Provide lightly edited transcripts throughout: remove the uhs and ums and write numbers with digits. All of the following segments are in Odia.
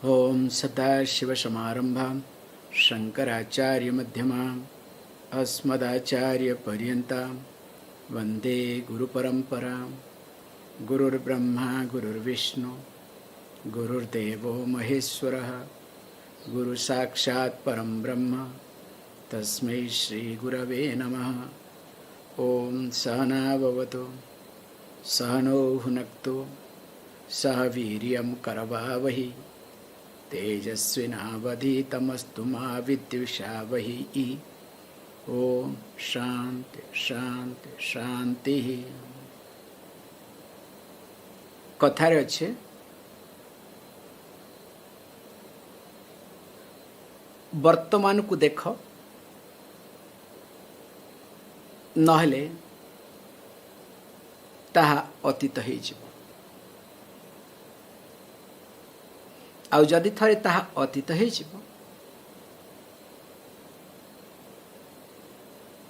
ॐ सदाशिवसमारम्भां शङ्कराचार्यमध्यमाम् अस्मदाचार्यपर्यन्तां वन्दे गुरुपरम्परां। गुरुर्ब्रह्मा, गुरुर्विष्णु, गुरुर्देवो महेश्वरः। गुरुसाक्षात् परं ब्रह्म, तस्मै श्रीगुरवे नमः। ॐ सहनाववतु, सहनौ भुनक्तु, सह वीर्यं करवावहि, तेजस्विनावधीतमस्तु मा विद्विषावहि। ॐ शान्ति शान्ति शान्तिः। କଥାରେ ଅଛି, ବର୍ତ୍ତମାନକୁ ଦେଖ, ନହେଲେ ତାହା ଅତୀତ ହେଇଯିବ। ଆଉ ଯଦି ଥରେ ତାହା ଅତୀତ ହେଇଯିବ,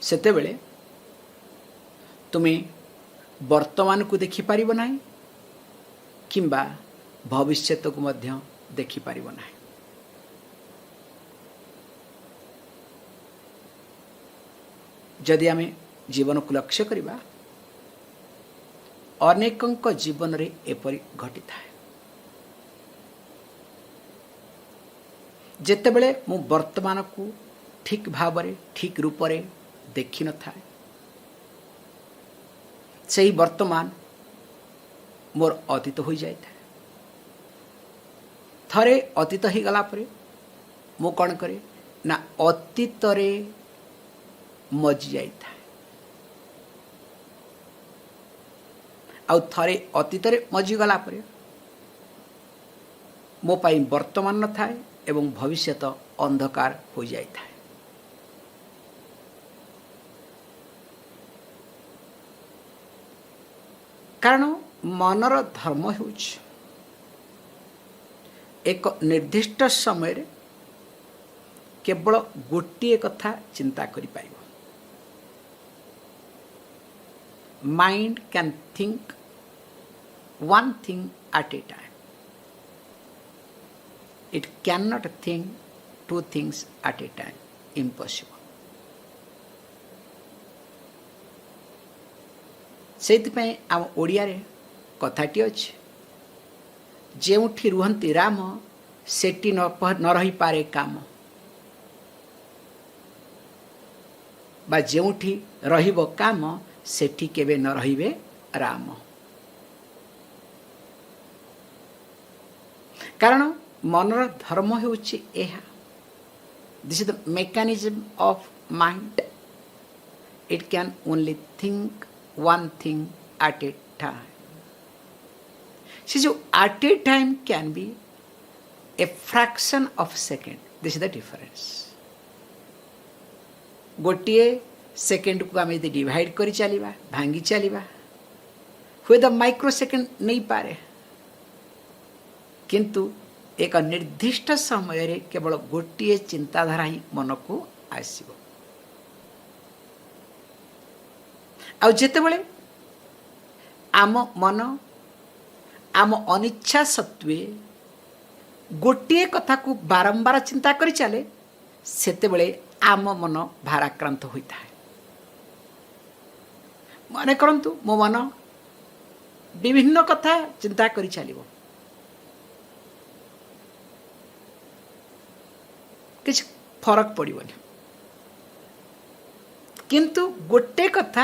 ସେତେବେଳେ ତୁମେ ବର୍ତ୍ତମାନକୁ ଦେଖିପାରିବ ନାହିଁ କିମ୍ବା ଭବିଷ୍ୟତକୁ ମଧ୍ୟ ଦେଖିପାରିବ ନାହିଁ। ଯଦି ଆମେ ଜୀବନକୁ ଲକ୍ଷ୍ୟ କରିବା, ଅନେକଙ୍କ ଜୀବନରେ ଏପରି ଘଟିଥାଏ। ଯେତେବେଳେ ମୁଁ ବର୍ତ୍ତମାନକୁ ଠିକ୍ ଭାବରେ, ଠିକ୍ ରୂପରେ ଦେଖିନଥାଏ, ସେହି ବର୍ତ୍ତମାନ ମୋର ଅତୀତ ହୋଇଯାଇଥାଏ। ଥରେ ଅତୀତ ହେଇଗଲା ପରେ ମୁଁ କ'ଣ କରେ ନା ଅତୀତରେ ମଜି ଯାଇଥାଏ। ଆଉ ଥରେ ଅତୀତରେ ମଜିଗଲା ପରେ ମୋ ପାଇଁ ବର୍ତ୍ତମାନ ନଥାଏ ଏବଂ ଭବିଷ୍ୟତ ଅନ୍ଧକାର ହୋଇଯାଇଥାଏ। କାରଣ ମନର ଧର୍ମ ହେଉଛି ଏକ ନିର୍ଦ୍ଦିଷ୍ଟ ସମୟରେ କେବଳ ଗୋଟିଏ କଥା ଚିନ୍ତା କରିପାରିବ। Mind can think one thing at a time. It cannot think two things at a time. Impossible. ସେଇଥିପାଇଁ ଆମ ଓଡ଼ିଆରେ କଥାଟି ଅଛି, ଯେଉଁଠି ରୁହନ୍ତି ରାମ, ସେଠି ନ ରହିପାରେ କାମ, ବା ଯେଉଁଠି ରହିବ କାମ, ସେଠି କେବେ ନ ରହିବେ ରାମ। କାରଣ ମନର ଧର୍ମ ହେଉଛି ଏହା। This is the mechanism of mind. It can only think one thing at a time. ସେ ଯେଉଁ at a time can be a fraction of second. This is the difference. ଗୋଟିଏ ସେକେଣ୍ଡକୁ ଆମେ ଯଦି ଡିଭାଇଡ଼ କରି ଚାଲିବା, ଭାଙ୍ଗି ଚାଲିବା, ହୁଏତ ମାଇକ୍ରୋ ସେକେଣ୍ଡ ନେଇପାରେ, କିନ୍ତୁ ଏକ ନିର୍ଦ୍ଦିଷ୍ଟ ସମୟରେ କେବଳ ଗୋଟିଏ ଚିନ୍ତାଧାରା ହିଁ ମନକୁ ଆସିବ। ଆଉ ଯେତେବେଳେ ଆମ ମନ ଆମ ଅନିଚ୍ଛା ସତ୍ତ୍ୱେ ଗୋଟିଏ କଥାକୁ ବାରମ୍ବାର ଚିନ୍ତା କରି ଚାଲେ, ସେତେବେଳେ ଆମ ମନ ଭାରାକ୍ରାନ୍ତ ହୋଇଥାଏ। ମନେ କରନ୍ତୁ, ମୋ ମନ ବିଭିନ୍ନ କଥା ଚିନ୍ତା କରି ଚାଲିବ, କିଛି ଫରକ ପଡ଼ିବନି। କିନ୍ତୁ ଗୋଟେ କଥା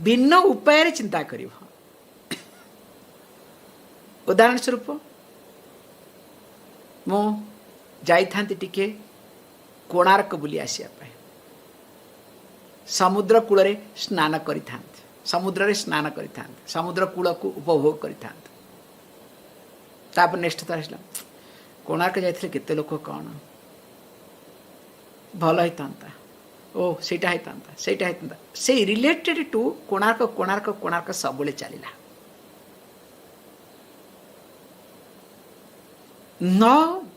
ଭିନ୍ନ ଉପାୟରେ ଚିନ୍ତା କରିବ। ଉଦାହରଣ ସ୍ୱରୂପ, ମୁଁ ଯାଇଥାନ୍ତି ଟିକେ କୋଣାର୍କ ବୁଲି ଆସିବା ପାଇଁ, ସମୁଦ୍ର କୂଳରେ ସ୍ନାନ କରିଥାନ୍ତି, ସମୁଦ୍ରରେ ସ୍ନାନ କରିଥାନ୍ତି, ସମୁଦ୍ର କୂଳକୁ ଉପଭୋଗ କରିଥାନ୍ତି। ତାପରେ ନେକ୍ସଟ ଥର ଆସିଲା, କୋଣାର୍କ ଯାଇଥିଲେ କେତେ ଲୋକ, କ'ଣ ଭଲ ହେଇଥାନ୍ତା, ଓ ସେଇଟା ହେଇଥାନ୍ତା, ସେଇଟା ହେଇଥାନ୍ତା। ସେଇ ରିଲେଟେଡ୍ ଟୁ କୋଣାର୍କ, କୋଣାର୍କ, କୋଣାର୍କ ସବୁବେଳେ ଚାଲିଲା। ନ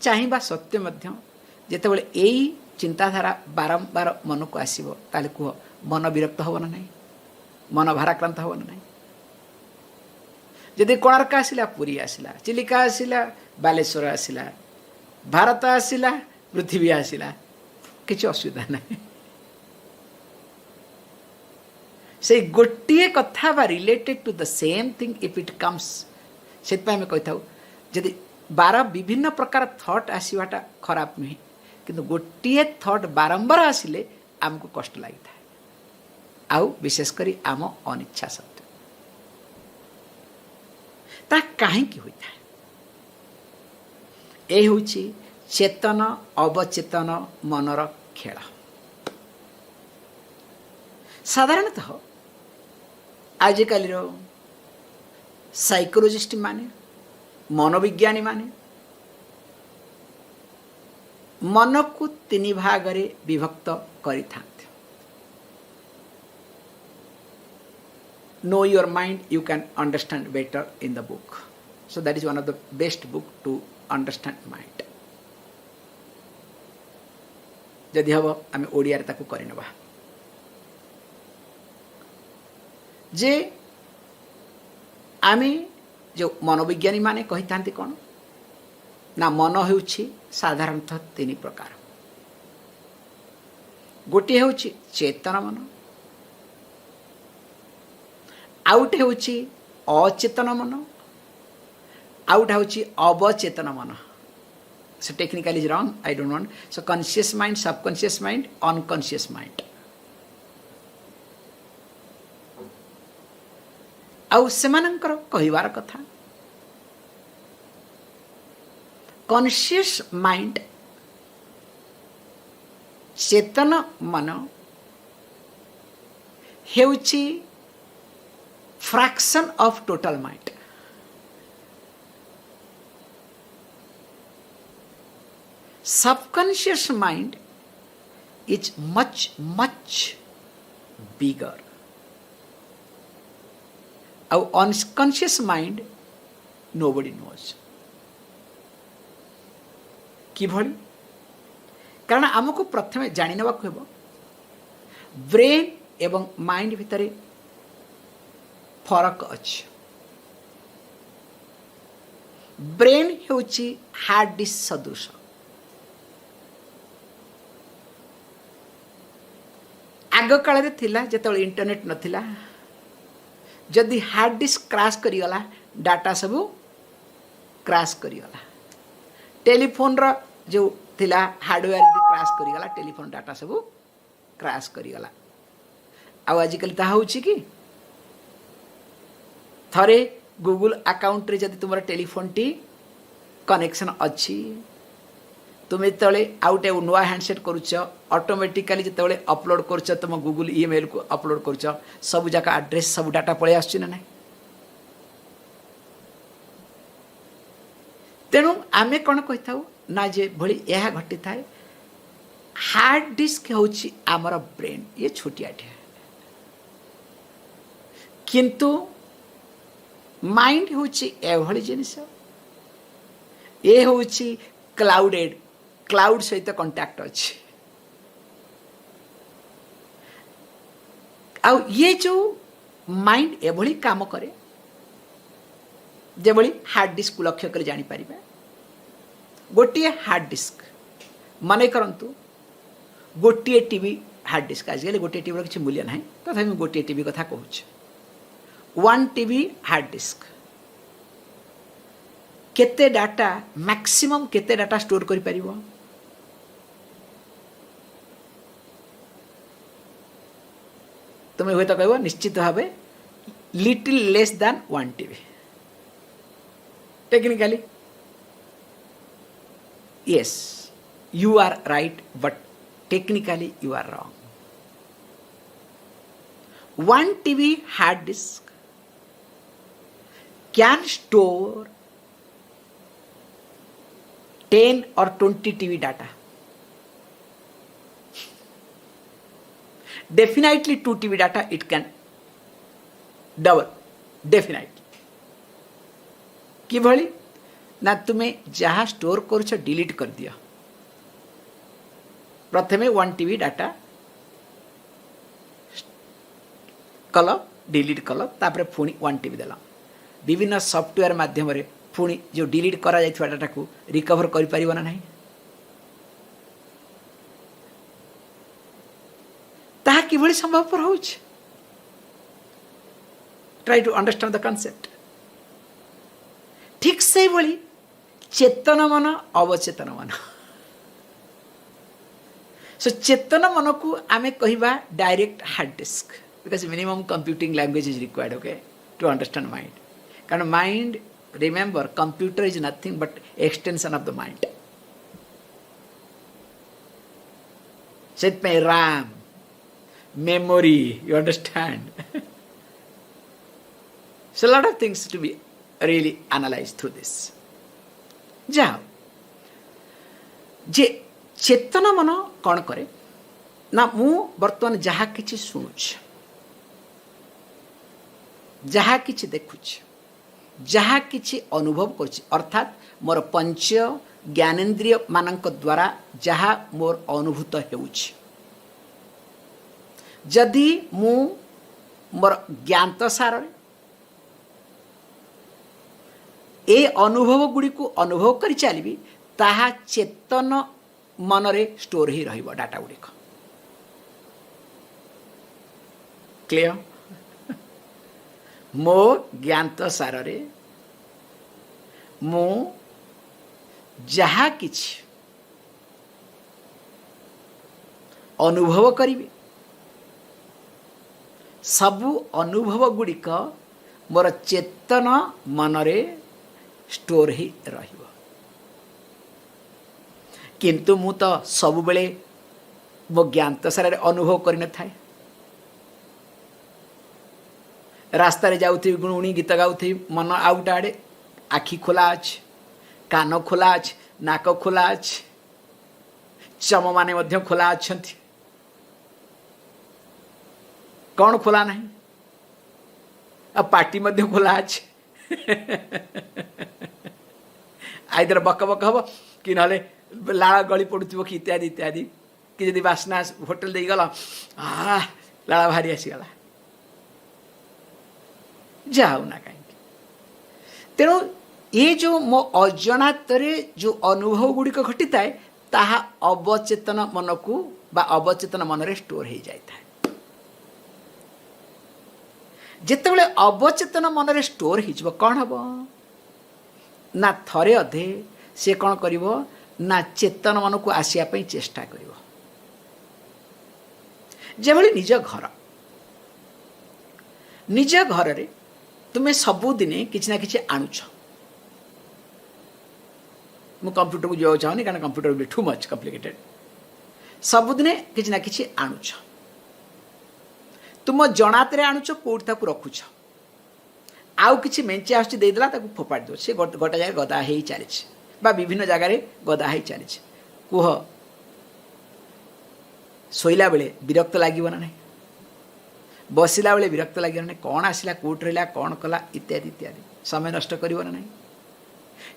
ଚାହିଁବା ସତ୍ତ୍ୱେ ମଧ୍ୟ ଯେତେବେଳେ ଏଇ ଚିନ୍ତାଧାରା ବାରମ୍ବାର ମନକୁ ଆସିବ, ତାହେଲେ କୁହ, ମନ ବିରକ୍ତ ହେବ ନା ନାହିଁ? ମନ ଭାରାକ୍ରାନ୍ତ ହେବ ନା ନାହିଁ? ଯଦି କୋଣାର୍କ ଆସିଲା, ପୁରୀ ଆସିଲା, ଚିଲିକା ଆସିଲା, ବାଲେଶ୍ୱର ଆସିଲା, ଭାରତ ଆସିଲା, ପୃଥିବୀ ଆସିଲା, କିଛି ଅସୁବିଧା ନାହିଁ। ସେଇ ଗୋଟିଏ କଥା ବା related to the same thing if it comes. ସେଥିପାଇଁ ଆମେ କହିଥାଉ, ଯଦି ବାର ବିଭିନ୍ନ ପ୍ରକାର ଥଟ୍ ଆସିବାଟା ଖରାପ ନୁହେଁ, କିନ୍ତୁ ଗୋଟିଏ ଥଟ୍ ବାରମ୍ବାର ଆସିଲେ ଆମକୁ କଷ୍ଟ ଲାଗିଥାଏ, ଆଉ ବିଶେଷ କରି ଆମ ଅନିଚ୍ଛା ସତ୍ତ୍ୱେ। ତାହା କାହିଁକି ହୋଇଥାଏ? ଏ ହେଉଛି ଚେତନ ଅବଚେତନ ମନର ଖେଳ। ସାଧାରଣତଃ ଆଜିକାଲିର ସାଇକୋଲୋଜିଷ୍ଟ ମାନେ, ମନୋବିଜ୍ଞାନୀ ମାନେ ମନକୁ ତିନି ଭାଗରେ ବିଭକ୍ତ କରିଥାନ୍ତି। Know your mind, you can understand better in the book. So that is one of the best book to understand mind. ଯଦି ହେବ ଆମେ ଓଡ଼ିଆରେ ତାକୁ କରିନେବା ଯେ ଆମେ ଯେଉଁ ମନୋବିଜ୍ଞାନୀ ମାନେ କହିଥାନ୍ତି କ'ଣ ନା, ମନ ହେଉଛି ସାଧାରଣତଃ ତିନି ପ୍ରକାର। ଗୋଟିଏ ହେଉଛି ଚେତନ ମନ, ଆଉ ଗୋଟେ ହେଉଛି ଅଚେତନ ମନ, ଆଉ ଗୋଟେ ହେଉଛି ଅବଚେତନ ମନ। So technically is wrong, I don't want. So conscious mind, subconscious mind, unconscious mind. ଆଉ ସେମାନଙ୍କର କହିବାର କଥା, କନସିୟସ୍ ମାଇଣ୍ଡ, ଚେତନ ମନ ହେଉଛି fraction of total mind. Subconscious mind is much, much bigger. ଆଉ unconscious mind nobody knows. କିଭଳି? କାରଣ ଆମକୁ ପ୍ରଥମେ ଜାଣିନେବାକୁ ହେବ, ବ୍ରେନ୍ ଏବଂ ମାଇଣ୍ଡ ଭିତରେ ଫରକ ଅଛି। ବ୍ରେନ୍ ହେଉଛି ହାର୍ଡ ଡିସ୍କ ସଦୃଶ। ଆଗ କାଳରେ ଥିଲା, ଯେତେବେଳେ ଇଣ୍ଟରନେଟ୍ ନଥିଲା, ଯଦି ହାର୍ଡ ଡିସ୍କ କ୍ରାସ୍ କରିଗଲା, ଡାଟା ସବୁ କ୍ରାସ୍ କରିଗଲା। ଟେଲିଫୋନ୍ର ଯେଉଁ ଥିଲା ହାର୍ଡ଼ୱେୟାର, ଯଦି କ୍ରାସ୍ କରିଗଲା, ଟେଲିଫୋନ୍ ଡାଟା ସବୁ କ୍ରାସ୍ କରିଗଲା। ଆଉ ଆଜିକାଲି ତାହା ହେଉଛି କି? ଥରେ ଗୁଗୁଲ ଆକାଉଣ୍ଟରେ ଯଦି ତୁମର ଟେଲିଫୋନ୍ଟି କନେକ୍ସନ୍ ଅଛି, ତୁମେ ଯେତେବେଳେ ଆଉ ଗୋଟେ ନୂଆ ହ୍ୟାଣ୍ଡସେଟ୍ କରୁଛ, ଅଟୋମେଟିକାଲି ଯେତେବେଳେ ଅପଲୋଡ଼ କରୁଛ, ତୁମ ଗୁଗୁଲ ଇମେଲକୁ ଅପଲୋଡ଼ କରୁଛ, ସବୁ ଯାକ ଆଡ୍ରେସ୍, ସବୁ ଡାଟା ପଳେଇ ଆସୁଛି ନା ନାହିଁ? ତେଣୁ ଆମେ କ'ଣ କହିଥାଉ ନା, ଯେଭଳି ଏହା ଘଟିଥାଏ, ହାର୍ଡ ଡିସ୍କ ହେଉଛି ଆମର ବ୍ରେନ୍, ଇଏ ଛୋଟିଆଟିଏ, କିନ୍ତୁ ମାଇଣ୍ଡ ହେଉଛି ଏଭଳି ଜିନିଷ, ଏ ହେଉଛି କ୍ଲାଉଡେଡ଼, କ୍ଲାଉଡ୍ ସହିତ କଣ୍ଟାକ୍ଟ ଅଛି। ଆଉ ଇଏ ଯେଉଁ ମାଇଣ୍ଡ ଏଭଳି କାମ କରେ, ଯେଭଳି ହାର୍ଡ ଡିସ୍କକୁ ଲକ୍ଷ୍ୟ କରି ଜାଣିପାରିବା। ଗୋଟିଏ ହାର୍ଡ ଡିସ୍କ, ମନେ କରନ୍ତୁ ଗୋଟିଏ ଟିଭି ହାର୍ଡ ଡିସ୍କ, ଆଜିକାଲି ଗୋଟିଏ ଟିଭିର କିଛି ମୂଲ୍ୟ ନାହିଁ, ତଥାପି ମୁଁ ଗୋଟିଏ ଟିଭି କଥା କହୁଛି। 1 TB hard disk କେତେ ଡାଟା, ମ୍ୟାକ୍ସିମମ୍ କେତେ ଡାଟା ଷ୍ଟୋର କରିପାରିବ? ତୁମେ ହୁଏତ କହିବ ନିଶ୍ଚିତ ଭାବେ little less than 1 TB. Technically yes, you are right, but technically you are wrong. 1 TB hard disk can store 10 or 20 TB data. Definitely 2 TB data it can double, definitely. କିଭଳି ନା, ତୁମେ ଯାହା ଷ୍ଟୋର କରୁଛ ଡିଲିଟ୍ କରିଦିଅ। ପ୍ରଥମେ 1 TB data କଲ, ଡିଲିଟ୍ କଲ, ତାପରେ ପୁଣି 1 TB ଦେଲ। ବିଭିନ୍ନ ସଫ୍ଟୱେୟାର ମାଧ୍ୟମରେ ପୁଣି ଯେଉଁ ଡିଲିଟ୍ କରାଯାଇଥିବା ଡାଟାକୁ ରିକଭର କରିପାରିବ ନା ନାହିଁ? କିଭଳି ସମ୍ଭବପର ହେଉଛି? Try to understand the concept. ଠିକ୍ ସେଇଭଳି ଚେତନ ମନ, ଅବଚେତନ ମନ। ସୋ ଚେତନ ମନକୁ ଆମେ କହିବା direct hard disk, because minimum computing language is required, okay, to understand mind. କାରଣ mind, remember, computer is nothing but extension of the mind. ସେଥିପାଇଁ RAM, memory, you understand? So lot of things to be really analyse through this. ଯାହା ଯେ ଚେତନ ମନ କ'ଣ କରେ ନା, ମୁଁ ବର୍ତ୍ତମାନ ଯାହା କିଛି ଶୁଣୁଛି, ଯାହା କିଛି ଦେଖୁଛି, ଯାହା କିଛି ଅନୁଭବ କରୁଛି, ଅର୍ଥାତ୍ ମୋର ପଞ୍ଚ ଜ୍ଞାନେନ୍ଦ୍ରିୟ ମାନଙ୍କ ଦ୍ୱାରା ଯାହା ମୋର ଅନୁଭୂତ ହେଉଛି, ଯଦି ମୁଁ ମୋର ଜ୍ଞାତ ସାରରେ ଏ ଅନୁଭବ ଗୁଡ଼ିକୁ ଅନୁଭବ କରି ଚାଲିବି, ତାହା ଚେତନ ମନରେ ଷ୍ଟୋର ହେଇ ରହିବ ଡାଟା ଗୁଡ଼ିକ। କ୍ଲିୟର? ମୋ ଜ୍ଞାତ ସାରରେ ମୁଁ ଯାହା କିଛି ଅନୁଭବ କରିବି, ସବୁ ଅନୁଭବ ଗୁଡ଼ିକ ମୋର ଚେତନ ମନରେ ଷ୍ଟୋର ହେଇ ରହିବ। କିନ୍ତୁ ମୁଁ ତ ସବୁବେଳେ ମୋ ଜ୍ଞାତ ସାରରେ ଅନୁଭବ କରିନଥାଏ। ରାସ୍ତାରେ ଯାଉଥିବି, ଗୁଣୁଗୁଣି ଗୀତ ଗାଉଥିବି, ମନ ଆଉ ଗୋଟେ ଆଡ଼େ, ଆଖି ଖୋଲା ଅଛି, କାନ ଖୋଲା ଅଛି, ନାକ ଖୋଲା ଅଛି, ଚମମାନେ ମଧ୍ୟ ଖୋଲା ଅଛନ୍ତି, କ'ଣ ଖୋଲା ନାହିଁ? ଆଉ ପାଟି ମଧ୍ୟ ଖୋଲା ଅଛି। ଆଇଦର ବକ ବକ ହବ କି ନହେଲେ ଲାଳ ଗଳି ପଡ଼ୁଥିବ କି ଇତ୍ୟାଦି ଇତ୍ୟାଦି, କି ଯଦି ବାସ୍ନା ହୋଟେଲ ଦେଇଗଲ, ଲାଳ ବାହାରି ଆସିଗଲା, ଯାହା ହଉ ନା କାହିଁକି। ତେଣୁ ଏ ଯେଉଁ ମୋ ଅଜଣାତରେ ଯେଉଁ ଅନୁଭବ ଗୁଡ଼ିକ ଘଟିଥାଏ, ତାହା ଅବଚେତନ ମନକୁ ବା ଅବଚେତନ ମନରେ ଷ୍ଟୋର ହେଇଯାଇଥାଏ। ଯେତେବେଳେ ଅବଚେତନ ମନରେ ଷ୍ଟୋର ହେଇଯିବ, କ'ଣ ହେବ ନା, ଥରେ ଅଧେ ସେ କ'ଣ କରିବ ନା ଚେତନ ମନକୁ ଆସିବା ପାଇଁ ଚେଷ୍ଟା କରିବ। ଯେଭଳି ନିଜ ଘର, ନିଜ ଘରରେ ତୁମେ ସବୁଦିନେ କିଛି ନା କିଛି ଆଣୁଛ। ମୁଁ କମ୍ପ୍ୟୁଟରକୁ ଯିବାକୁ ଚାହୁଁନି, କାରଣ computer be too much complicated. ସବୁଦିନେ କିଛି ନା କିଛି ଆଣୁଛ, ତୁମ ଜଣାତରେ ଆଣୁଛ, କେଉଁଠି ତାକୁ ରଖୁଛ। ଆଉ କିଛି ମେଞ୍ଚେ ଆସୁଛି, ଦେଇଦେଲା, ତାକୁ ଫୋପାଡ଼ି ଦେଉଛି, ସେ ଗୋଟେ ଜାଗାରେ ଗଦା ହେଇ ଚାଲିଛି ବା ବିଭିନ୍ନ ଜାଗାରେ ଗଦା ହେଇ ଚାଲିଛି। କୁହ, ଶୋଇଲା ବେଳେ ବିରକ୍ତ ଲାଗିବ ନା ନାହିଁ? ବସିଲା ବେଳେ ବିରକ୍ତ ଲାଗିବ ନା ନାହିଁ? କ'ଣ ଆସିଲା, କେଉଁଠି ରହିଲା, କ'ଣ କଲା, ଇତ୍ୟାଦି ଇତ୍ୟାଦି, ସମୟ ନଷ୍ଟ କରିବ ନା ନାହିଁ?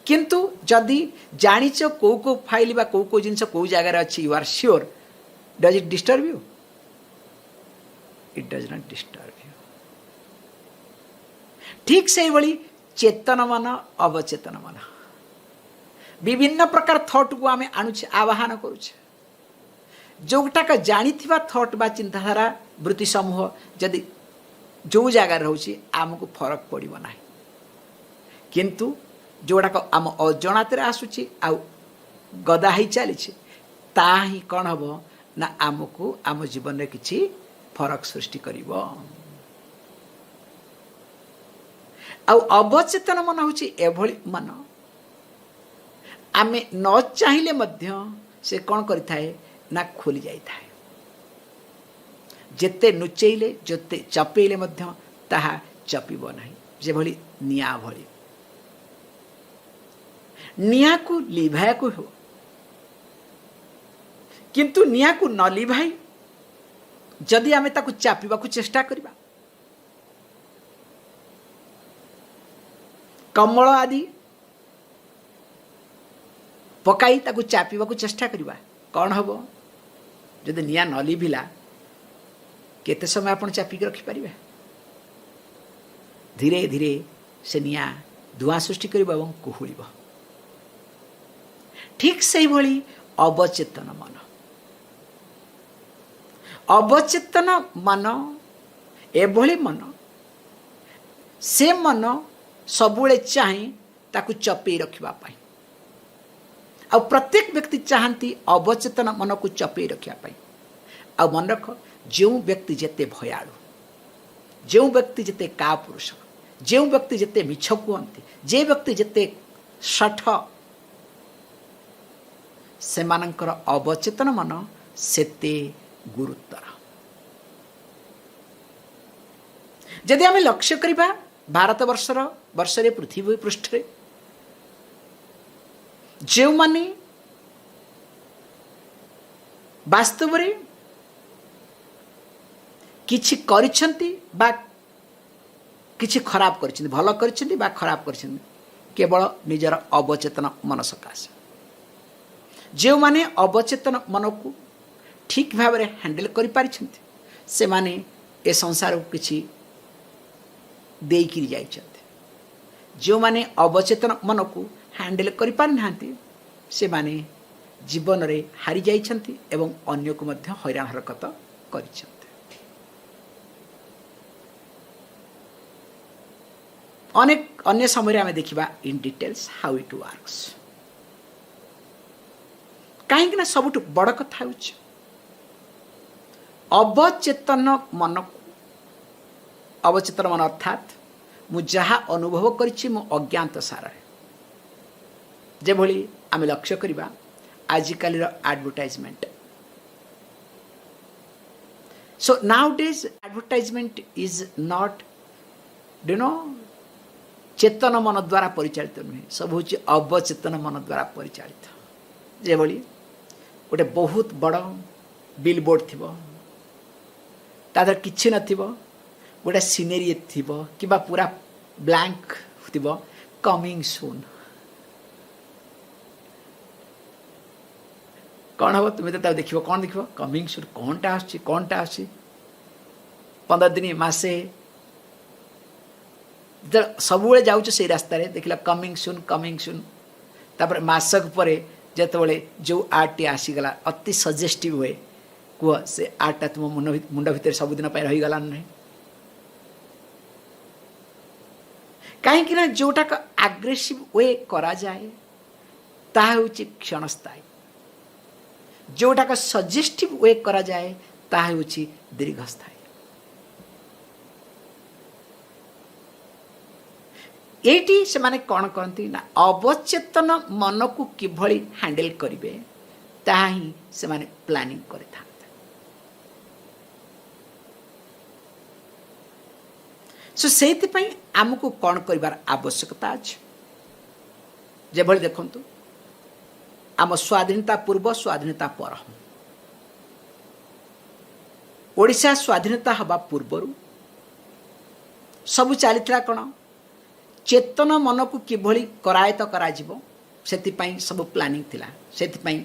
କିନ୍ତୁ ଯଦି ଜାଣିଛ କେଉଁ କେଉଁ ଫାଇଲ୍ ବା କେଉଁ କେଉଁ ଜିନିଷ କେଉଁ ଜାଗାରେ ଅଛି, you are sure, does it disturb you? It does not disturb you. ଠିକ୍ ସେଇଭଳି ଚେତନ ମନ, ଅବଚେତନ ମନ, ବିଭିନ୍ନ ପ୍ରକାର ଥଟ୍କୁ ଆମେ ଆଣୁଛେ, ଆବାହନ କରୁଛେ। ଯେଉଁଟାକ ଜାଣିଥିବା ଥଟ୍ ବା ଚିନ୍ତାଧାରା ବୃତ୍ତି ସମୂହ ଯଦି ଯେଉଁ ଜାଗାରେ ରହୁଛି, ଆମକୁ ଫରକ ପଡ଼ିବ ନାହିଁ। କିନ୍ତୁ ଯେଉଁଗୁଡ଼ାକ ଆମ ଅଜଣାତରେ ଆସୁଛି ଆଉ ଗଦା ହେଇ ଚାଲିଛି, ତାହା ହିଁ କ'ଣ ହେବ ନା ଆମକୁ ଆମ ଜୀବନରେ କିଛି ଫରକ ସୃଷ୍ଟି କରିବ। ଆଉ ଅବଚେତନ ମନ ହେଉଛି ଏଭଳି ମନ, ଆମେ ନ ଚାହିଁଲେ ମଧ୍ୟ ସେ କ'ଣ କରିଥାଏ ନା ଖୋଲି ଯାଇଥାଏ। ଯେତେ ନୁଚେଇଲେ, ଯେତେ ଚପେଇଲେ ମଧ୍ୟ ତାହା ଚପିବ ନାହିଁ। ଯେଭଳି ନିଆଁ ଭଳି, ନିଆଁକୁ ଲିଭାଇବାକୁ ହେବ, କିନ୍ତୁ ନିଆଁକୁ ନ ଲିଭାଇ ଯଦି ଆମେ ତାକୁ ଚାପିବାକୁ ଚେଷ୍ଟା କରିବା, କମଳ ଆଦି ପକାଇ ତାକୁ ଚାପିବାକୁ ଚେଷ୍ଟା କରିବା, କ'ଣ ହେବ? ଯଦି ନିଆଁ ନ ଲିଭିଲା, କେତେ ସମୟ ଆପଣ ଚାପିକି ରଖିପାରିବେ? ଧୀରେ ଧୀରେ ସେ ନିଆଁ ଧୂଆଁ ସୃଷ୍ଟି କରିବ ଏବଂ କୁହୁଳିବ। ଠିକ୍ ସେଇଭଳି ଅବଚେତନ ମନ, ଅବଚେତନ ମନ ଏଭଳି ମନ, ସେ ମନ ସବୁବେଳେ ଚାହେଁ ତାକୁ ଚପେଇ ରଖିବା ପାଇଁ। ଆଉ ପ୍ରତ୍ୟେକ ବ୍ୟକ୍ତି ଚାହାନ୍ତି ଅବଚେତନ ମନକୁ ଚପେଇ ରଖିବା ପାଇଁ। ଆଉ ମନେ ରଖ, ଯେଉଁ ବ୍ୟକ୍ତି ଯେତେ ଭୟାଳୁ, ଯେଉଁ ବ୍ୟକ୍ତି ଯେତେ କାପୁରୁଷ, ଯେଉଁ ବ୍ୟକ୍ତି ଯେତେ ମିଛ କୁହନ୍ତି, ଯେ ବ୍ୟକ୍ତି ଯେତେ ଶଠ, ସେମାନଙ୍କର ଅବଚେତନ ମନ ସେତେ ଗୁରୁତର। ଯଦି ଆମେ ଲକ୍ଷ୍ୟ କରିବା, ଭାରତବର୍ଷର ବର୍ଷରେ ପୃଥିବୀ ପୃଷ୍ଠରେ ଯେଉଁମାନେ ବାସ୍ତବରେ କିଛି କରିଛନ୍ତି ବା କିଛି ଖରାପ କରିଛନ୍ତି, ଭଲ କରିଛନ୍ତି ବା ଖରାପ କରିଛନ୍ତି, କେବଳ ନିଜର ଅବଚେତନ ମନ ସକାଶେ। ଯେଉଁମାନେ ଅବଚେତନ ମନକୁ ଠିକ୍ ଭାବରେ ହ୍ୟାଣ୍ଡେଲ୍ କରିପାରିଛନ୍ତି, ସେମାନେ ଏ ସଂସାରକୁ କିଛି ଦେଇକିରି ଯାଇଛନ୍ତି। ଯେଉଁମାନେ ଅବଚେତନ ମନକୁ ହ୍ୟାଣ୍ଡେଲ୍ କରିପାରିନାହାନ୍ତି, ସେମାନେ ଜୀବନରେ ହାରି ଯାଇଛନ୍ତି ଏବଂ ଅନ୍ୟକୁ ମଧ୍ୟ ହଇରାଣ ହରକତ କରିଛନ୍ତି। ଅନେକ ଅନ୍ୟ ସମୟରେ ଆମେ ଦେଖିବା in details how it works। କାହିଁକି ନା ସବୁଠୁ ବଡ଼ କଥା ହେଉଛି, ଅବଚେତନ ମନକୁ, ଅବଚେତନ ମନ ଅର୍ଥାତ୍ ମୁଁ ଯାହା ଅନୁଭବ କରିଛି ମୋ ଅଜ୍ଞାତ ସାରରେ। ଯେଭଳି ଆମେ ଲକ୍ଷ୍ୟ କରିବା ଆଜିକାଲିର advertisement. So nowadays advertisement is not Chetan ମନ ଦ୍ୱାରା ପରିଚାଳିତ ନୁହେଁ, ସବୁ ହେଉଛି ଅବଚେତନ ମନ ଦ୍ୱାରା ପରିଚାଳିତ। ଯେଭଳି ଗୋଟେ ବହୁତ ବଡ଼ ବିଲ୍ ବୋର୍ଡ଼ ଥିବ, ତା ଦେହରେ କିଛି ନଥିବ, ଗୋଟେ ସିନେରୀ ଥିବ କିମ୍ବା ପୁରା ବ୍ଲାଙ୍କ ଥିବ, କମିଂ ସୁନ୍। କ'ଣ ହେବ? ତୁମେ ତ ତାକୁ ଦେଖିବ। କ'ଣ ଦେଖିବ? କମିଂ ସୁନ୍, କ'ଣଟା ଆସୁଛି, କ'ଣଟା ଆସୁଛି? 15 ଦିନ, ମାସେ ଯେତେବେଳେ ସବୁବେଳେ ଯାଉଛ ସେଇ ରାସ୍ତାରେ, ଦେଖିଲ କମିଂ ସୁନ୍, କମିଂ ସୁନ୍। ତାପରେ ମାସକ ପରେ ଯେତେବେଳେ ଯେଉଁ ଆଡ୍‌ଟି ଆସିଗଲା ଅତି ସଜେଷ୍ଟିଭ୍ ହୁଏ, କୁହ, ସେ ଆଡ୍‌ଟା ତୁମ ମୁଣ୍ଡ ଭିତରେ ସବୁଦିନ ପାଇଁ ରହିଗଲା ନା ନାହିଁ? କାହିଁକି ନା ଯେଉଁଟାକ ଆଗ୍ରେସିଭ୍ we କରାଯାଏ, ତାହା ହେଉଛି କ୍ଷଣସ୍ଥାୟୀ। ଯେଉଁଟାକ ସଜେଷ୍ଟିଭ୍ we କରାଯାଏ, ତାହା ହେଉଛି ଦୀର୍ଘସ୍ଥାୟୀ। ଏଇଠି ସେମାନେ କ'ଣ କରନ୍ତି ନା, ଅବଚେତନ ମନକୁ କିଭଳି ହ୍ୟାଣ୍ଡେଲ୍ କରିବେ, ତାହା ହିଁ ସେମାନେ ପ୍ଲାନିଂ କରିଥାନ୍ତି। ସୋ ସେଇଥିପାଇଁ ଆମକୁ କ'ଣ କରିବାର ଆବଶ୍ୟକତା ଅଛି? ଯେଭଳି ଦେଖନ୍ତୁ, ଆମ ସ୍ୱାଧୀନତା ପୂର୍ବ, ସ୍ୱାଧୀନତା ପର, ଓଡ଼ିଶା ସ୍ୱାଧୀନତା ହେବା ପୂର୍ବରୁ ସବୁ ଚାଲିଥିଲା କ'ଣ? ଚେତନ ମନକୁ କିଭଳି କରାୟତ୍ତ କରାଯିବ, ସେଥିପାଇଁ ସବୁ ପ୍ଲାନିଂ ଥିଲା। ସେଥିପାଇଁ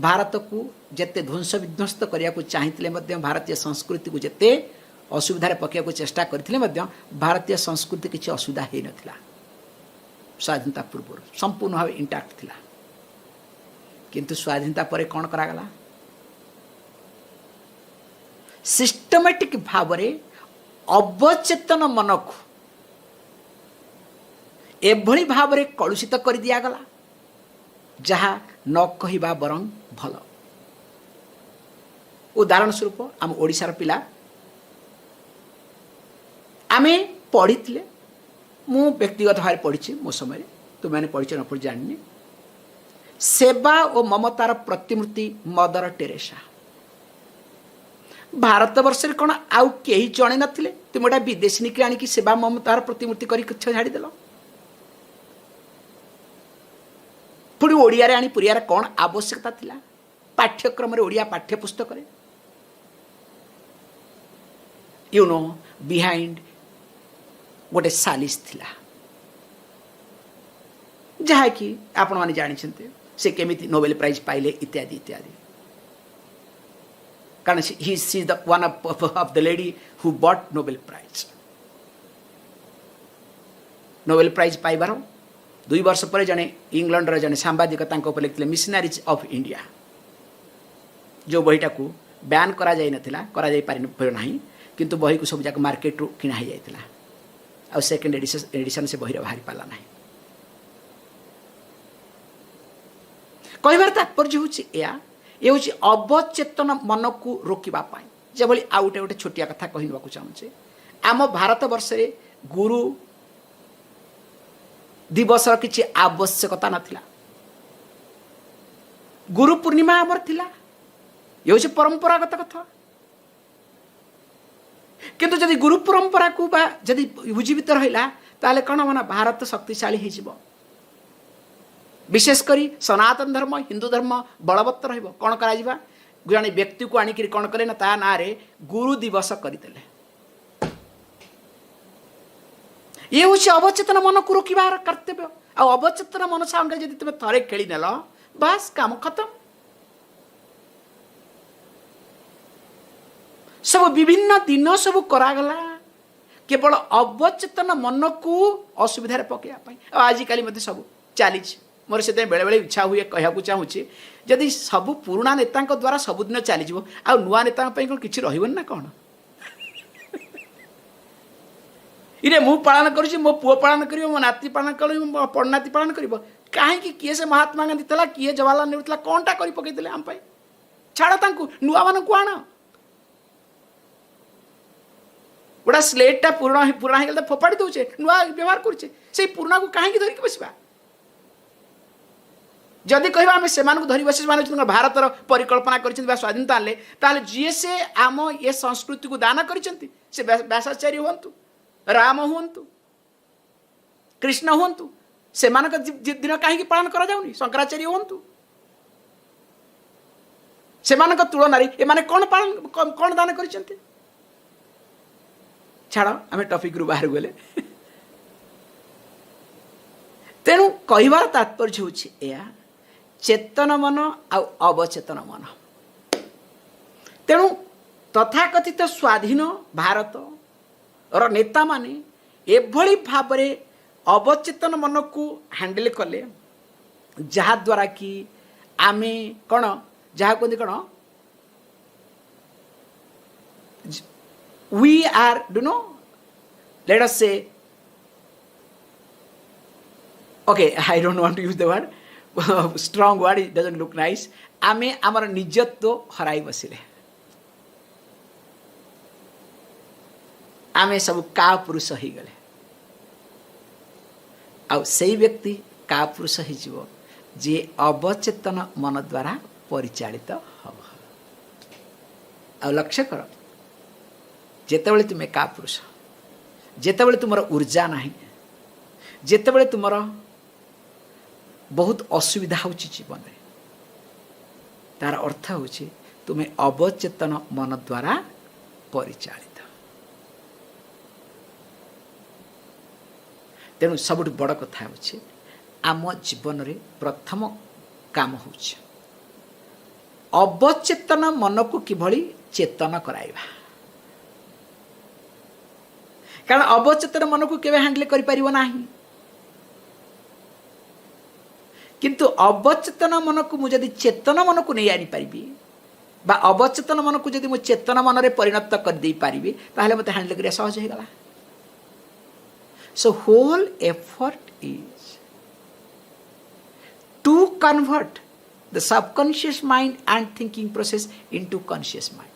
ଭାରତକୁ ଯେତେ ଧ୍ୱଂସ ବିଧ୍ୱସ୍ତ କରିବାକୁ ଚାହିଁଥିଲେ ମଧ୍ୟ, ଭାରତୀୟ ସଂସ୍କୃତିକୁ ଯେତେ ଅସୁବିଧାରେ ପକାଇବାକୁ ଚେଷ୍ଟା କରିଥିଲେ ମଧ୍ୟ, ଭାରତୀୟ ସଂସ୍କୃତି କିଛି ଅସୁବିଧା ହେଇନଥିଲା। ସ୍ୱାଧୀନତା ପୂର୍ବରୁ ସମ୍ପୂର୍ଣ୍ଣ ଭାବେ ଇଣ୍ଟାକ୍ଟ ଥିଲା। କିନ୍ତୁ ସ୍ୱାଧୀନତା ପରେ କ'ଣ କରାଗଲା? ସିଷ୍ଟମେଟିକ୍ ଭାବରେ ଅବଚେତନ ମନକୁ ଏଭଳି ଭାବରେ କଳୁଷିତ କରିଦିଆଗଲା, ଯାହା ନ କହିବା ବରଂ ଭଲ। ଉଦାହରଣ ସ୍ୱରୂପ, ଆମ ଓଡ଼ିଶାର ପିଲା ଆମେ ପଢ଼ିଥିଲେ, ମୁଁ ବ୍ୟକ୍ତିଗତ ଭାବରେ ପଢ଼ିଛି ମୋ ସମୟରେ, ତୁମେମାନେ ପଢ଼ିଛ ନ ପଢ଼ି ଜାଣିନି, ସେବା ଓ ମମତାର ପ୍ରତିମୂର୍ତ୍ତି ମଦର ଟେରେସା। ଭାରତବର୍ଷରେ କ'ଣ ଆଉ କେହି ଜଣେ ନଥିଲେ? ତୁମେ ଗୋଟେ ବିଦେଶିନୀକି ଆଣିକି ସେବା ମମତାର ପ୍ରତିମୂର୍ତ୍ତି କରି ଛାଡ଼ିଦେଲ। ପୁଣି ଓଡ଼ିଆରେ ଆଣି ପୁରିବାର କ'ଣ ଆବଶ୍ୟକତା ଥିଲା ପାଠ୍ୟକ୍ରମରେ, ଓଡ଼ିଆ ପାଠ୍ୟପୁସ୍ତକରେ? You know, behind ଗୋଟେ ସାଲିସ ଥିଲା, ଯାହାକି ଆପଣମାନେ ଜାଣିଛନ୍ତି, ସେ କେମିତି ନୋବେଲ ପ୍ରାଇଜ୍ ପାଇଲେ, ଇତ୍ୟାଦି ଇତ୍ୟାଦି। କାରଣ he she the one of the lady who got Nobel Prize। Nobel Prize ପାଇବାର 2 ବର୍ଷ ପରେ ଜଣେ ଇଂଲଣ୍ଡର ଜଣେ ସାମ୍ବାଦିକ ତାଙ୍କ ଉପରେ ଲେଖିଥିଲେ ମିଶନାରିଜ୍ ଅଫ୍ ଇଣ୍ଡିଆ, ଯେଉଁ ବହିଟାକୁ ବ୍ୟାନ୍ କରାଯାଇନଥିଲା, କରାଯାଇପାରିବ ନାହିଁ, କିନ୍ତୁ ବହିକୁ ସବୁ ଯାକ ମାର୍କେଟରୁ କିଣା ହେଇଯାଇଥିଲା ଆଉ ସେକେଣ୍ଡ ଏଡିସନ୍ ସେ ବହିର ବାହାରି ପାରିଲା ନାହିଁ। କହିବାର ତାତ୍ପର୍ଯ୍ୟ ହେଉଛି ଏହା, ଏ ହେଉଛି ଅବଚେତନ ମନକୁ ରୋକିବା ପାଇଁ। ଯେଭଳି ଆଉ ଗୋଟେ ଛୋଟିଆ କଥା କହିବାକୁ ଚାହୁଁଛେ, ଆମ ଭାରତବର୍ଷରେ ଗୁରୁ ଦିବସର କିଛି ଆବଶ୍ୟକତା ନଥିଲା। ଗୁରୁ ପୂର୍ଣ୍ଣିମା ଆମର ଥିଲା, ଏ ହେଉଛି ପରମ୍ପରାଗତ କଥା। କିନ୍ତୁ ଯଦି ଗୁରୁ ପରମ୍ପରାକୁ ବା ଯଦି ଉଜ୍ଜୀବିତ ରହିଲା, ତାହେଲେ କ'ଣ ହେବ ନା ଭାରତ ଶକ୍ତିଶାଳୀ ହେଇଯିବ। ବିଶେଷ କରି ସନାତନ ଧର୍ମ, ହିନ୍ଦୁ ଧର୍ମ ବଳବତ୍ତର ରହିବ। କ'ଣ କରାଯିବା? ଜଣେ ବ୍ୟକ୍ତିକୁ ଆଣିକିରି କ'ଣ କଲେ ନା ତା ନାଁରେ ଗୁରୁ ଦିବସ କରିଦେଲେ। ଇଏ ହେଉଛି ଅବଚେତନ ମନକୁ ରୋକିବାର କର୍ତ୍ତବ୍ୟ। ଆଉ ଅବଚେତନ ମନ ସାଙ୍ଗରେ ଯଦି ତୁମେ ଥରେ ଖେଳି ନେଲ, ବାସ୍, କାମ ଖତମ। ସବୁ ବିଭିନ୍ନ ଦିନ ସବୁ କରାଗଲା କେବଳ ଅବଚେତନ ମନକୁ ଅସୁବିଧାରେ ପକାଇବା ପାଇଁ। ଆଉ ଆଜିକାଲି ମଧ୍ୟ ସବୁ ଚାଲିଛି। ମୋର ସେଥିପାଇଁ ବେଳେବେଳେ ଇଚ୍ଛା ହୁଏ, କହିବାକୁ ଚାହୁଁଛି, ଯଦି ସବୁ ପୁରୁଣା ନେତାଙ୍କ ଦ୍ୱାରା ସବୁଦିନ ଚାଲିଯିବ, ଆଉ ନୂଆ ନେତାଙ୍କ ପାଇଁ କ'ଣ କିଛି ରହିବନି ନା କ'ଣ? ଇରେ, ମୁଁ ପାଳନ କରୁଛି, ମୋ ପୁଅ ପାଳନ କରିବ, ମୋ ନାତି ପାଳନ କରିବ, ମୋ ପଡ଼ନାତି ପାଳନ କରିବ। କାହିଁକି? କିଏ ସେ ମହାତ୍ମା ଗାନ୍ଧୀ ଥିଲା, କିଏ ଜବାହରଲାଲ ନେହେରୁ ଥିଲା, କ'ଣଟା କରି ପକେଇଥିଲେ ଆମ ପାଇଁ? ଛାଡ଼ ତାଙ୍କୁ, ନୂଆମାନଙ୍କୁ ଆଣ। ଗୋଟା ସ୍ଲେଟ୍ଟା ପୁରୁଣା ପୁରୁଣା ହେଇଗଲେ ତ ଫୋପାଡ଼ି ଦେଉଛେ, ନୂଆ ବ୍ୟବହାର କରୁଛେ। ସେଇ ପୁରୁଣାକୁ କାହିଁକି ଧରିକି ବସିବା? ଯଦି କହିବା ଆମେ ସେମାନଙ୍କୁ ଧରି ବସି, ସେମାନେ ହେଉଛନ୍ତି ଭାରତର ପରିକଳ୍ପନା କରିଛନ୍ତି ବା ସ୍ୱାଧୀନତା ଆଣିଲେ, ତାହେଲେ ଯିଏ ସେ ଆମ ଏ ସଂସ୍କୃତିକୁ ଦାନ କରିଛନ୍ତି, ସେ ବ୍ୟାସାଚାର୍ଯ୍ୟ ହୁଅନ୍ତୁ, ରାମ ହୁଅନ୍ତୁ, କୃଷ୍ଣ ହୁଅନ୍ତୁ, ସେମାନଙ୍କ ଦିନ କାହିଁକି ପାଳନ କରାଯାଉନି? ଶଙ୍କରାଚାର୍ଯ୍ୟ ହୁଅନ୍ତୁ, ସେମାନଙ୍କ ତୁଳନାରେ ଏମାନେ କ'ଣ ପାଳନ, କ'ଣ ଦାନ କରିଛନ୍ତି? ଛାଡ଼, ଆମେ ଟପିକରୁ ବାହାରକୁ ଗଲେ। ତେଣୁ କହିବାର ତାତ୍ପର୍ଯ୍ୟ ହେଉଛି ଏହା, ଚେତନ ମନ ଆଉ ଅବଚେତନ ମନ। ତେଣୁ ତଥାକଥିତ ସ୍ୱାଧୀନ ଭାରତର ନେତାମାନେ ଏଭଳି ଭାବରେ ଅବଚେତନ ମନକୁ ହ୍ୟାଣ୍ଡେଲ କଲେ, ଯାହାଦ୍ୱାରା କି ଆମେ କ'ଣ ଯାହା କୁହନ୍ତି କ'ଣ, we are do know let us say, okay, I don't want to use the word, strong word, it doesn't look nice. ଆମେ ଆମର ନିଜତ୍ୱ ହରାଇ ବସିଲେ। ଆମେ ସବୁ କା ପୁରୁଷ ହେଇଗଲେ। ଆଉ ସେଇ ବ୍ୟକ୍ତି କା ପୁରୁଷ ହେଇଯିବ ଯିଏ ଅବଚେତନ ମନ ଦ୍ୱାରା ପରିଚାଳିତ ହେବ। ଆଉ ଲକ୍ଷ୍ୟ କର, ଯେତେବେଳେ ତୁମେ କା ପୁରୁଷ, ଯେତେବେଳେ ତୁମର ଉର୍ଜା ନାହିଁ, ଯେତେବେଳେ ତୁମର ବହୁତ ଅସୁବିଧା ହେଉଛି ଜୀବନରେ, ତାର ଅର୍ଥ ହେଉଛି ତୁମେ ଅବଚେତନ ମନ ଦ୍ୱାରା ପରିଚାଳିତ। ତେଣୁ ସବୁଠୁ ବଡ଼ କଥା ହେଉଛି, ଆମ ଜୀବନରେ ପ୍ରଥମ କାମ ହେଉଛି ଅବଚେତନ ମନକୁ କିଭଳି ଚେତନ କରାଇବା। କାରଣ ଅବଚେତନ ମନକୁ କେବେ ହ୍ୟାଣ୍ଡେଲ କରିପାରିବ ନାହିଁ। କିନ୍ତୁ ଅବଚେତନ ମନକୁ ମୁଁ ଯଦି ଚେତନ ମନକୁ ନେଇ ଆଣିପାରିବି ବା ଅବଚେତନ ମନକୁ ଯଦି ମୁଁ ଚେତନ ମନରେ ପରିଣତ କରିଦେଇପାରିବି, ତାହେଲେ ମୋତେ ହ୍ୟାଣ୍ଡେଲ କରିବା ସହଜ ହେଇଗଲା। So whole effort is to convert the subconscious mind and thinking process into conscious mind.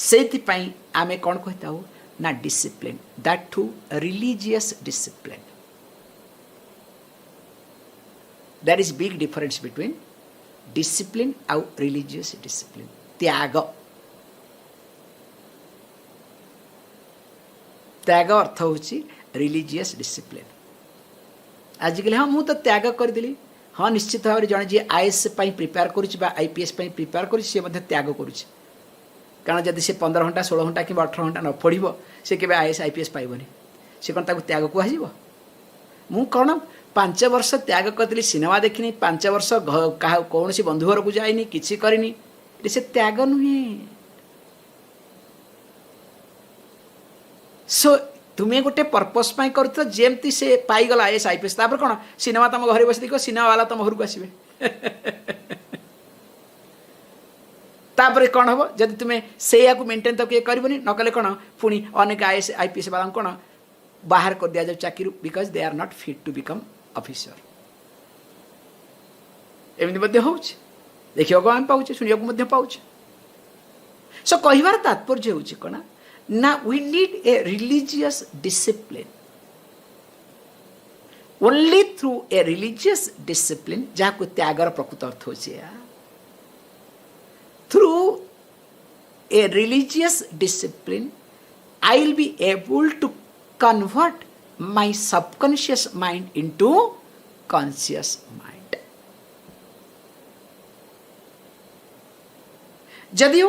ସେଇଥିପାଇଁ ଆମେ କ'ଣ କହିଥାଉ ନା discipline, that too religious discipline. There is big difference between discipline ଆଉ ରିଲିଜିୟସ୍ ଡିସିପ୍ଲିନ୍। ତ୍ୟାଗ, ତ୍ୟାଗ ଅର୍ଥ ହେଉଛି ରିଲିଜିୟସ୍ ଡିସିପ୍ଲିନ୍। ଆଜିକାଲି ହଁ, ମୁଁ ତ ତ୍ୟାଗ କରିଦେଲି। ହଁ, ନିଶ୍ଚିତ ଭାବରେ ଜଣେ ଯିଏ ଆଇଏଏସ୍ ପାଇଁ ପ୍ରିପେୟାର କରୁଛି ବା ଆଇପିଏସ୍ ପାଇଁ ପ୍ରିପେୟାର କରୁଛି, ସିଏ ମଧ୍ୟ ତ୍ୟାଗ କରୁଛି। କାରଣ ଯଦି ସେ 15 ଘଣ୍ଟା, 16 ଘଣ୍ଟା କିମ୍ବା 18 ଘଣ୍ଟା ନ ପଢ଼ିବ, ସେ କେବେ ଆଇଏଏସ୍ ଆଇପିଏସ୍ ପାଇବନି। ସେ କ'ଣ ତାକୁ ତ୍ୟାଗ କୁହାଯିବ? ମୁଁ କ'ଣ 5 ବର୍ଷ ତ୍ୟାଗ କରିଥିଲି, ସିନେମା ଦେଖିନି, 5 ବର୍ଷ କାହା କୌଣସି ବନ୍ଧୁ ଘରକୁ ଯାଇନି, କିଛି କରିନି, ଏଠି ସେ ତ୍ୟାଗ ନୁହେଁ। ସୋ ତୁମେ ଗୋଟେ ପର୍ପସ୍ ପାଇଁ କରୁଥିଲ, ଯେମିତି ସେ ପାଇଗଲା ଆଇଏଏସ୍ ଆଇପିଏସ୍, ତାପରେ କ'ଣ ସିନେମା ତମ ଘରେ ବସି ଦେଖିବ, ସିନେମା ବାଲା ତମ ଘରକୁ ଆସିବେ। ତାପରେ କ'ଣ ହେବ ଯଦି ତୁମେ ସେଇଆକୁ ମେଣ୍ଟେନ୍ ତାକୁ ଇଏ କରିବନି, ନ କଲେ କ'ଣ ପୁଣି ଅନେକ ଆଇଏଏସ୍ ଆଇପିଏସ୍ ବାଲାଙ୍କୁ କ'ଣ ବାହାର କରିଦିଆଯାଉ ଚାକିରୁ, because they are not fit to become officer. ଏମିତି ମଧ୍ୟ ହେଉଛି, ଦେଖିବାକୁ ଆମେ ପାଉଛେ, ଶୁଣିବାକୁ ମଧ୍ୟ ପାଉଛେ। ସୋ କହିବାର ତାତ୍ପର୍ଯ୍ୟ ହେଉଛି କ'ଣ ନା, we need a religious discipline. Only through a religious discipline, ଯାହାକୁ ତ୍ୟାଗର ପ୍ରକୃତ ଅର୍ଥ ହେଉଛି ଏହା, through a religious discipline I will be able to convert my subconscious mind into conscious mind. ଯଦିଓ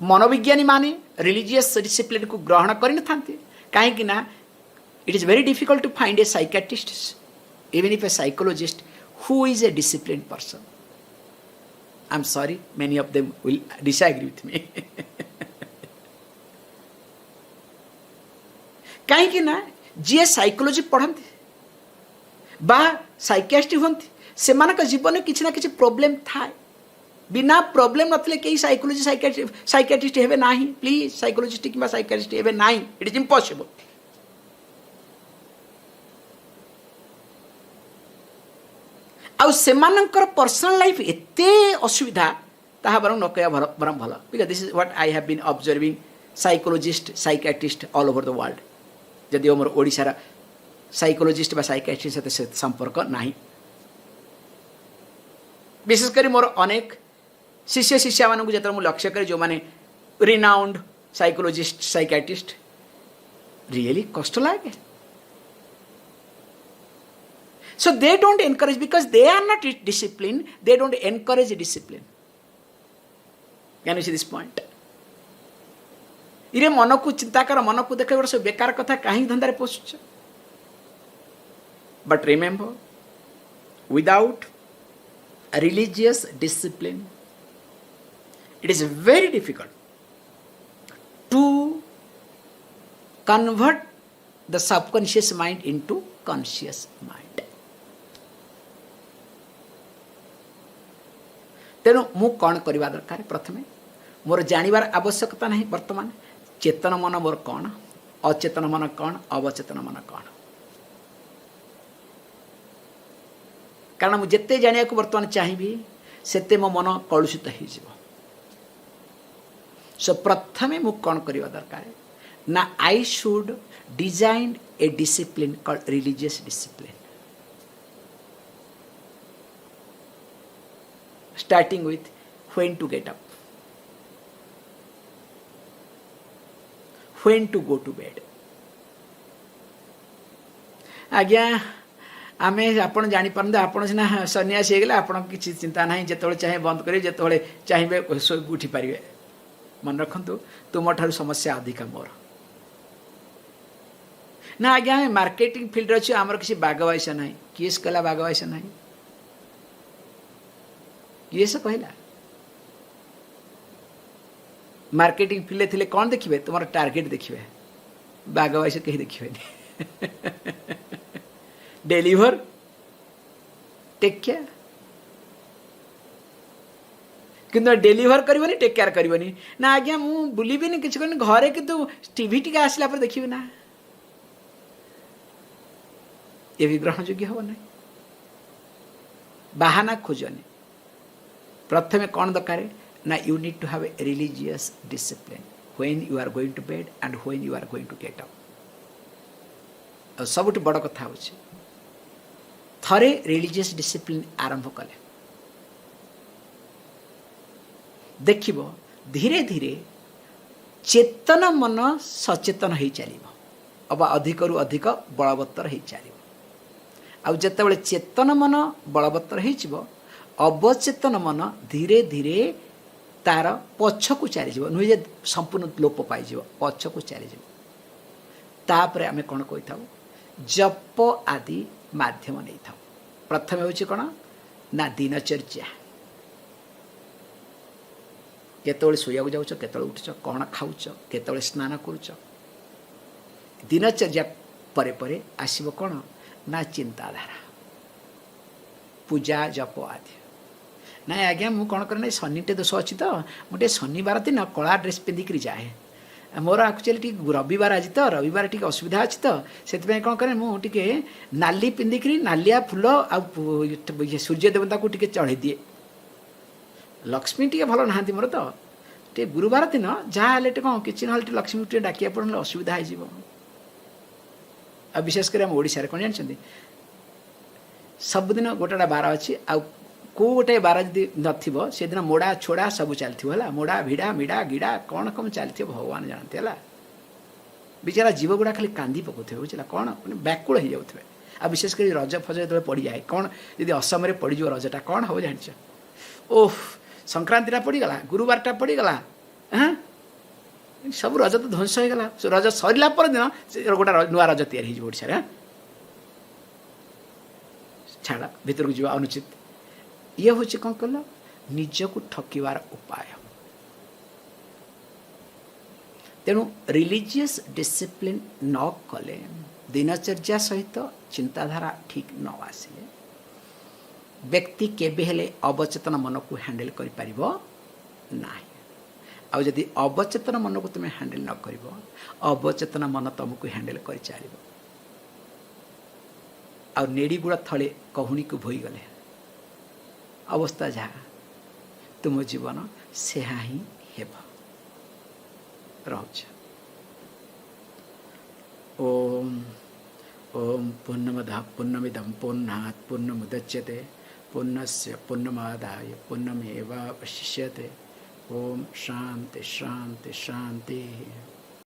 ମନୋବିଜ୍ଞାନୀମାନେ ରିଲିଜିୟସ୍ ଡିସିପ୍ଲିନ୍କୁ ଗ୍ରହଣ କରିନଥାନ୍ତି, କାହିଁକି ନା it is very difficult to find a psychiatrist, even if a psychologist, who is a disciplined person. I am sorry, many of them will disagree with me. କାହିଁକି ନା ଯିଏ ସାଇକୋଲୋଜି ପଢ଼ନ୍ତି ବା ସାଇକିଆଟ୍ରିଷ୍ଟ ହୁଅନ୍ତି, ସେମାନଙ୍କ ଜୀବନରେ କିଛି ନା କିଛି ପ୍ରୋବ୍ଲେମ୍ ଥାଏ। ବିନା ପ୍ରୋବ୍ଲେମ୍ ନଥିଲେ କେହି ସାଇକୋଲୋଜି ସାଇକିଆଟ୍ରିଷ୍ଟ ହେବେ ନାହିଁ। ପ୍ଲିଜ୍, ସାଇକୋଲୋଜିଷ୍ଟ କିମ୍ବା ସାଇକିଆଟ୍ରିଷ୍ଟ ହେବେ ନାହିଁ। It is impossible. ଆଉ ସେମାନଙ୍କର ପର୍ସନାଲ ଲାଇଫ୍ ଏତେ ଅସୁବିଧା, ତାହା ବରଂ ନ କହିବା ବରଂ ଭଲ, because this is what I have been observing psychologist, psychiatrist all over the world. ଯଦିଓ ମୋର ଓଡ଼ିଶାର ସାଇକୋଲୋଜିଷ୍ଟ ବା ସାଇକିଆଟ୍ରିଷ୍ଟ ସହିତ ସେ ସମ୍ପର୍କ ନାହିଁ। ବିଶେଷ କରି ମୋର ଅନେକ ଶିଷ୍ୟ ଶିଷ୍ୟାମାନଙ୍କୁ ଯେତେବେଳେ ମୁଁ ଲକ୍ଷ୍ୟ କରେ, ଯେଉଁମାନେ ରିନାଉଣ୍ଡ ସାଇକୋଲୋଜିଷ୍ଟ, ସାଇକିଆଟ୍ରିଷ୍ଟ, ରିଏଲି କଷ୍ଟ ଲାଗେ। So they don't encourage because they are not disciplined, they don't encourage discipline. Can you see this point? ଇରେ ମନକୁ ଚିନ୍ତା କର, ମନକୁ ଦେଖ, ଗୋଟେ ସବୁ ବେକାର କଥା କାହିଁକି ଧନ୍ଦାରେ ପଶୁଛ? But remember, without religious discipline, it is very difficult to convert the subconscious mind into conscious mind. ତେଣୁ ମୁଁ କ'ଣ କରିବା ଦରକାର? ପ୍ରଥମେ ମୋର ଜାଣିବାର ଆବଶ୍ୟକତା ନାହିଁ ବର୍ତ୍ତମାନ ଚେତନ ମନ ମୋର କ'ଣ, ଅଚେତନ ମନ କ'ଣ, ଅବଚେତନ ମନ କ'ଣ। କାରଣ ମୁଁ ଯେତେ ଜାଣିବାକୁ ବର୍ତ୍ତମାନ ଚାହିଁବି, ସେତେ ମୋ ମନ କଳୁଷିତ ହେଇଯିବ। ସୋ ପ୍ରଥମେ ମୁଁ କ'ଣ କରିବା ଦରକାର ନା, I should design a discipline called religious discipline, starting with when to get up, when to go to bed. ଆଜ୍ଞା, ଆମେ ଆପଣ ଜାଣିପାରନ୍ତି, ଆପଣ ସିନା ସନ୍ନ୍ୟାସୀ ହେଇଗଲେ, ଆପଣଙ୍କ କିଛି ଚିନ୍ତା ନାହିଁ, ଯେତେବେଳେ ଚାହିଁବେ ବନ୍ଦ କରିବେ, ଯେତେବେଳେ ଚାହିଁବେ ଶୋଇକି ଉଠିପାରିବେ। ମନେ ରଖନ୍ତୁ, ତୁମଠାରୁ ସମସ୍ୟା ଅଧିକା ମୋର। ନା ଆଜ୍ଞା, ଆମେ ମାର୍କେଟିଂ ଫିଲ୍ଡରେ ଅଛୁ, ଆମର କିଛି ବାଗ ବାଇସ ନାହିଁ। କିଏ ସେ କହିଲା ବାଗ ବାଇସ ନାହିଁ? କିଏ ସେ କହିଲା? ମାର୍କେଟିଂ ଫିଲ୍ଡରେ ଥିଲେ କ'ଣ ଦେଖିବେ? ତୁମର ଟାର୍ଗେଟ୍ ଦେଖିବେ, ବାଗ ବାଇସ କେହି ଦେଖିବେନି। Deliver, take care. କିନ୍ତୁ ଡେଲିଭର କରିବନି, ଟେକ୍ କେୟାର କରିବନି। ନା ଆଜ୍ଞା, ମୁଁ ବୁଲିବିନି, କିଛି କରିନି ଘରେ, କିନ୍ତୁ ଟିଭି ଟିକେ ଆସିଲା ପରେ ଦେଖିବି ନା, ଏ ବି ଗ୍ରହଣଯୋଗ୍ୟ ହେବ ନାହିଁ। ବାହାନା ଖୋଜନି। ପ୍ରଥମେ କ'ଣ ଦରକାର ନା, you need to have a religious discipline, when you are going to bed and when you are going to get up. ଆଉ ସବୁଠୁ ବଡ଼ କଥା ହେଉଛି, ଥରେ ରିଲିଜିୟସ୍ ଡିସିପ୍ଲିନ୍ ଆରମ୍ଭ କଲେ ଦେଖିବ, ଧୀରେ ଧୀରେ ଚେତନ ମନ ସଚେତନ ହେଇ ଚାଲିବ ଅବା ଅଧିକରୁ ଅଧିକ ବଳବତ୍ତର ହେଇ ଚାଲିବ। ଆଉ ଯେତେବେଳେ ଚେତନ ମନ ବଳବତ୍ତର ହେଇଯିବ, ଅବଚେତନ ମନ ଧୀରେ ଧୀରେ ତାର ପଛକୁ ଚାଲିଯିବ। ନୁହେଁ ଯେ ସମ୍ପୂର୍ଣ୍ଣ ଲୋପ ପାଇଯିବ, ପଛକୁ ଚାଲିଯିବ। ତାପରେ ଆମେ କ'ଣ କହିଥାଉ? ଜପ ଆଦି ମାଧ୍ୟମ ନେଇଥାଉ। ପ୍ରଥମେ ହେଉଛି କ'ଣ ନା ଦିନଚର୍ଯ୍ୟା। କେତେବେଳେ ଶୋଇବାକୁ ଯାଉଛ, କେତେବେଳେ ଉଠୁଛ, କ'ଣ ଖାଉଛ, କେତେବେଳେ ସ୍ନାନ କରୁଛ। ଦିନଚର୍ଯ୍ୟା ପରେ ପରେ ଆସିବ କ'ଣ ନା ଚିନ୍ତାଧାରା, ପୂଜା, ଜପ ଆଦି। ନାଇଁ ଆଜ୍ଞା, ମୁଁ କ'ଣ କରେ ନା, ଶନିଟେ ଦୋଷ ଅଛି ତ, ମୁଁ ଟିକେ ଶନିବାର ଦିନ କଳା ଡ୍ରେସ୍ ପିନ୍ଧିକିରି ଯାଏ। ମୋର ଆକ୍ଚୁଆଲି ଟିକେ ରବିବାର ଆଜି ତ, ରବିବାର ଟିକେ ଅସୁବିଧା ଅଛି ତ, ସେଥିପାଇଁ କ'ଣ କରେ, ମୁଁ ଟିକେ ନାଲି ପିନ୍ଧିକିରି ନାଲିଆ ଫୁଲ ଆଉ ସୂର୍ଯ୍ୟ ଦେବତାକୁ ଟିକେ ଚଢ଼େଇ ଦିଏ। ଲକ୍ଷ୍ମୀ ଟିକେ ଭଲ ନାହାନ୍ତି ମୋର ତ, ଟିକେ ଗୁରୁବାର ଦିନ ଯାହା ହେଲେ ଟିକେ କ'ଣ କିଛି ନହେଲେ ଟିକେ ଲକ୍ଷ୍ମୀକୁ ଟିକେ ଡାକିବାକୁ ପଡ଼ିଲେ ଅସୁବିଧା ହେଇଯିବ। ଆଉ ବିଶେଷ କରି ଆମ ଓଡ଼ିଶାରେ କ'ଣ ଜାଣିଛନ୍ତି, ସବୁଦିନ ଗୋଟେ ଗୋଟେ ବାର ଅଛି। ଆଉ କେଉଁ ଗୋଟେ ବାର ଯଦି ନଥିବ, ସେଦିନ ମୋଡ଼ା ଛୋଡ଼ା ସବୁ ଚାଲିଥିବ, ହେଲା। ମୋଡ଼ା ଭିଡ଼ା ମିଡ଼ା ଗିଡ଼ା କ'ଣ କ'ଣ ଚାଲିଥିବ ଭଗବାନ ଜାଣନ୍ତି, ହେଲା। ବିଚାରା ଜୀବ ଗୁଡ଼ା ଖାଲି କାନ୍ଦି ପକାଉଥିବେ, ବୁଝିଲା, କ'ଣ ମାନେ ବ୍ୟାକୁଳ ହେଇଯାଉଥିବେ। ଆଉ ବିଶେଷ କରି ରଜ ଫଜ ଯେତେବେଳେ ପଡ଼ିଯାଏ, କ'ଣ ଯଦି ଅସମୟରେ ପଡ଼ିଯିବ ରଜଟା, କ'ଣ ହେବ ଜାଣିଛ? ଓଃ, ସଂକ୍ରାନ୍ତିଟା ପଡ଼ିଗଲା, ଗୁରୁବାରଟା ପଡ଼ିଗଲା, ହଁ, ସବୁ ରଜ ତ ଧ୍ୱଂସ ହେଇଗଲା। ରଜ ସରିଲା ପରଦିନ ସେ ଗୋଟେ ନୂଆ ରଜ ତିଆରି ହେଇଯିବ ଓଡ଼ିଶାରେ। ହଁ, ଛାଡ଼, ଭିତରକୁ ଯିବା ଅନୁଚିତ। ଇଏ ହେଉଛି କ'ଣ କହିଲ, ନିଜକୁ ଠକିବାର ଉପାୟ। ତେଣୁ ରିଲିଜିୟସ୍ ଡିସିପ୍ଲିନ୍ ନ କଲେ, ଦିନଚର୍ଯ୍ୟା ସହିତ ଚିନ୍ତାଧାରା ଠିକ୍ ନ ଆସିଲେ, ବ୍ୟକ୍ତି କେବେ ହେଲେ ଅବଚେତନ ମନକୁ ହ୍ୟାଣ୍ଡେଲ୍ କରିପାରିବ ନାହିଁ। ଆଉ ଯଦି ଅବଚେତନ ମନକୁ ତୁମେ ହ୍ୟାଣ୍ଡେଲ୍ ନ କରିବ, ଅବଚେତନ ମନ ତୁମକୁ ହ୍ୟାଣ୍ଡେଲ୍ କରିଚାଲିବ। ଆଉ ନେଡ଼ିଗୁଡ଼ ଥଳେ କହୁଣୀକୁ ଭୋଇଗଲେ ଅବସ୍ଥା ଯାହା, ତୁମ ଜୀବନ ସେହା ହିଁ ହେବ। ରହୁଛି। ଓମ୍ ଓମ୍ ପୂର୍ଣ୍ଣମଦଃ ପୂର୍ଣ୍ଣମିଦಂ ପୂର୍ଣ୍ଣାତ୍ ପୂର୍ଣ୍ଣମୁଦଚ୍ୟତେ, ପୂର୍ଣ୍ଣସ୍ୟ ପୂର୍ଣ୍ଣମାଦାୟ ପୂର୍ଣ୍ଣମେବାବଶିଷ୍ୟତେ। ଓମ୍ ଶାନ୍ତି ଶାନ୍ତି ଶାନ୍ତି।